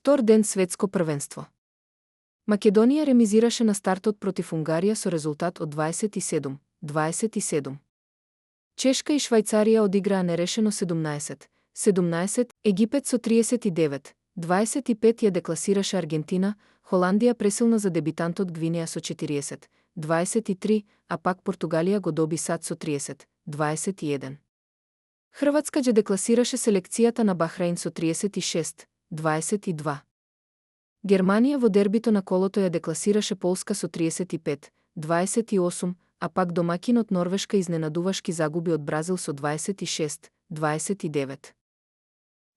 Втор ден светско првенство. Македонија ремизираше на стартот против Унгарија со резултат од 27-27. Чешка и Швајцарија одиграа нерешено 17-17, Египет со 39-25 ја декласираше Аргентина, Холандија пресилна за дебитантот Гвинеја со 40-23, а пак Португалија го доби САД со 30-21. Хрватска ќе декласираше селекцијата на Бахрейн со 36-22. Германија во дербито на колото ја декласираше Полска со 35-28, а пак домакинот Норвешка изненадувашки загуби од Бразил со 26-29.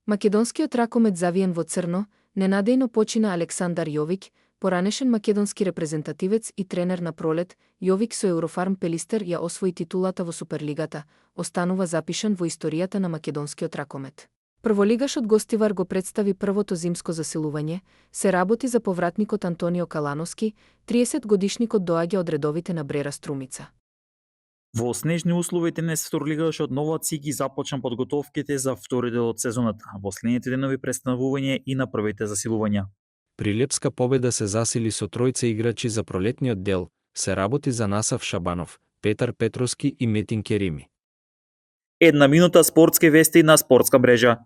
Македонскиот ракомет завиен во црно, ненадејно почина Александар Јовик, поранешен македонски репрезентативец и тренер на пролет. Јовик со Еврофарм Пелистер ја освои титулата во Суперлигата, останува запишан во историјата на македонскиот ракомет. Прволигашот Гостивар го представи првото зимско засилување, се работи за повратникот Антонио Калановски, 30-годишникот доаѓа од редовите на Брера Струмица. Во снежни услови тенис вторлигашот Нова ЦИ ги започна подготовките за втори дел од сезоната, а во следните денови престановување и на првите засилувања. При Лепска победа се засили со тројца играчи за пролетниот дел, се работи за Насав Шабанов, Петар Петровски и Метин Керими. Една минута спортски вести на спортска мрежа.